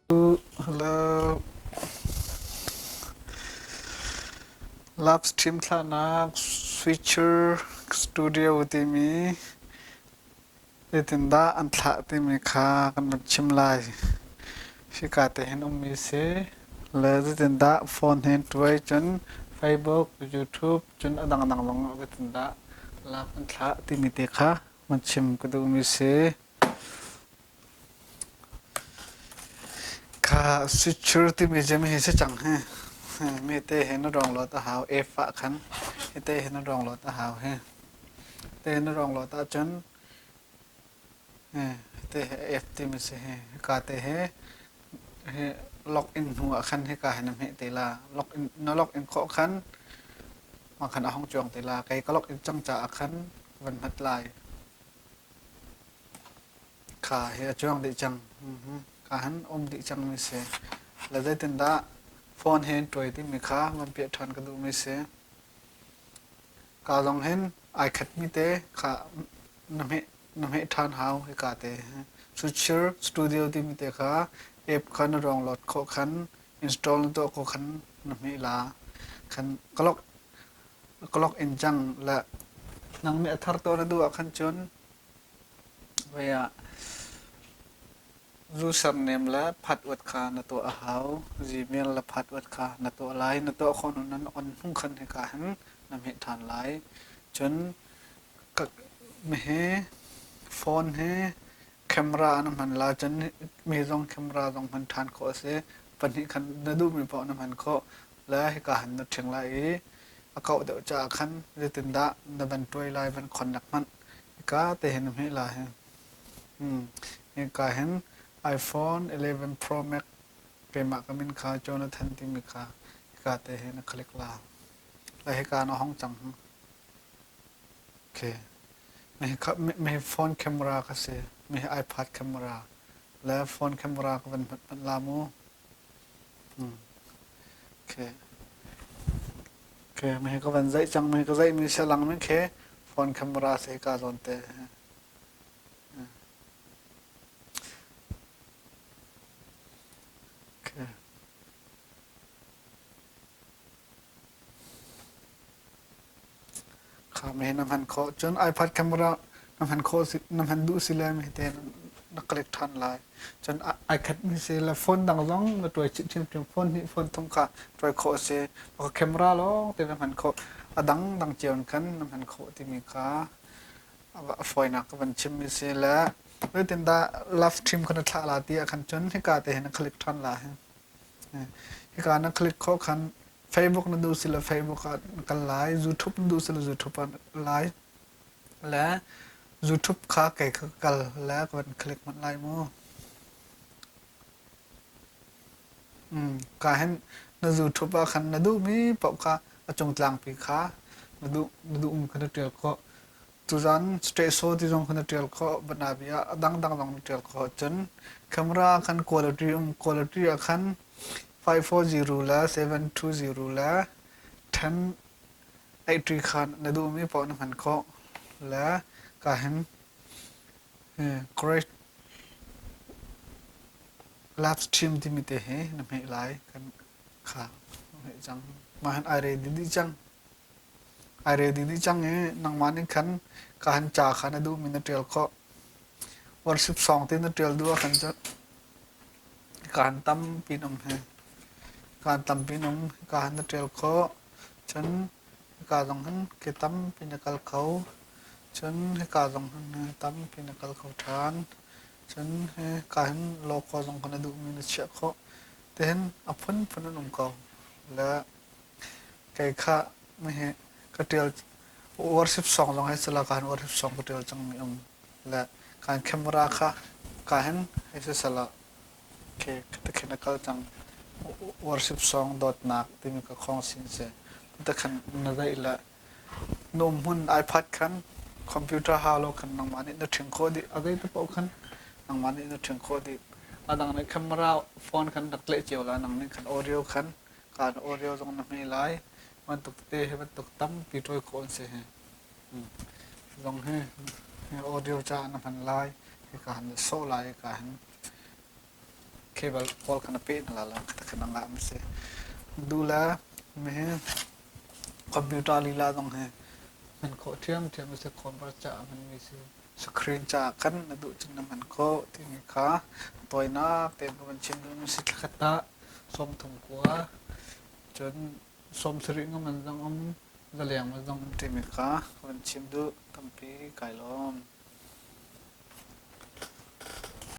Hello. Live stream thlahnak Switcher Studio timi zeitindah an thlah timi kha kan van chim lai. Hika te hin ummi si. Le zeitindah phone hin tuai cun Facebook, YouTube cun a dangdang zong ah zeitindah lak an thlah timi te kha van chim ka duhmi si. Kha switcher timi cu hi si cang hi. Mi te he na dawng lot a hau. F ah khan hi te he na dawng lot a hau hi. Te na dawng lot ahcun te he F timi si hi. Hika te he hi log in hnu ah khan hika he na hmeh te la. Log in na log in khawh khan mah khan a hong cuang te la. Kei ka log in cang caah khan van hmat lai. Kha hi a cuang dih cang. Ka han um dih cangmi si. Le zeitindah phone he in ṭuai timi kha van piah ṭhan ka duhmi si. Ka zong hin ai khatmi te kha na hmeh na hmeh ṭhan hau hika te. Switcher Studio timi te kha app kha na download khawh khan install na tuah khawh khan na hmeh la. Khan ka log ka log in cang le nang nih a thar tuah na duh ah khan cun Voi ah username le password kha na tuah a hau. Gmail le password kha na tuah lai. Na tuah khawh hnu nan on hnu khan hika hin na hmeh ṭhan lai. Cun hi phone hi camera na hman la cun mi zong camera zong hman ṭhan khawh a si. Pahnih khan na duhmi paoh na hman khawh. Le hika hin na ṭhing lai i a kauh deuh caah khan zeitindah na van tuai lai van khonnak hmanh hika te hin na hmeh lai. Hika hin iPhone 11 Pro Max keimah ka min kha Jonathan timi kha hika te hin na click la. Le hika na hong cang. Okay. Mi phone camera ka si. Mi iPad camera. Le phone camera ka van hman la mu. Okay. Okay, mi ka van zaih cang mi ka zaih mi salang mi khi phone camera se ka zawn te. Okay. Kha me na hman khawh. Cun iPad camera na hman khawh si na hman duh si le mi te na click ṭhan lai. Cun ai khat mi si le phone dang zong na tuai chih ṭhiamṭhiam phone hnih phone thum kha tuai khawh a si. Maka camera lawng te na hman khawh. A dang dang cio in khan na hman khawh timi kha a fawinak ka van chim mi si le zeitindah live stream kha na thlah la ti ah khan cun hika te hin na click ṭhan la hi. Hika na click khawh khan Facebook na duh si le Facebook ah na kal lai, YouTube na duh si le YouTube ah na kal lai. Le YouTube kha kei ka kal le ka van click hmanh lai mu. Ka hin na YouTube ah khan na duhmi paoh kha a cung tlangpi kha na duh na duhmi kha na ṭial khawh. Tuzan straight show ti zong kha na ṭial khawh, banabi ah a dangdang zong na ṭial khawh. Cun camera khan quality um quality ah khan 540 le 720 le 1080 khan na duhmi paoh na hman khawh. Le ka hin correct live stream timi te hi na hmeh lai kan kha hmeh cang. Mah hin ai ready dih cang. Ai ready dih cang i nangmah nih khan ka han ca kha na duhmi na ṭial khawh. Worship song ti na ṭial duh ahkhan cun kaan tampi in um hi. Kaan tampi in um. Ka han na ṭial khawh. Cun hika zong hin ke tampi na kal kho. Cun hika zong hin tampi na kal kho ṭhan. Cun hika hin logo zong kha na duhmi na chiah khawh. Tihin a phunphun an um ko. Le Kei kha hi ka ṭial worship song zong hei sila ka han worship song ka ṭial cangmi um le kan camera kha ka hin hei si sala ke ta khin a kal cang worship song dawtnak timi ka khong sin si ta khan na daih le na um hmun iPad khan computer ha lo khan nangmah nih na ṭhing khawh dih a zei te paoh khan nangmah nih na ṭhing khawh dih a dang nih camera phone khan rak tleh cio la nang nih khan audio khan Kaan audio zong na hmeh lai. Bantuk tete hi bantuk tampi ṭawi khawh an si hi. Zong hi audio caah na hman lai. Hika han na sawh lai hika hin. Cable pawl kha na peh hna la kha na ngah mi si. Duh le mi computer lila zong hi hman khawh ṭhiamṭhiam a si. Convert caah hmanmi si. Screen caah khan na duh cun na hman khawh timi kha tawinak tein ka van chim duhmi si. Thlakhat ah 30 kua cun 70 nga man zong um, zaleng man zong um timi kha ka van chim duh. Tampi kai lawm.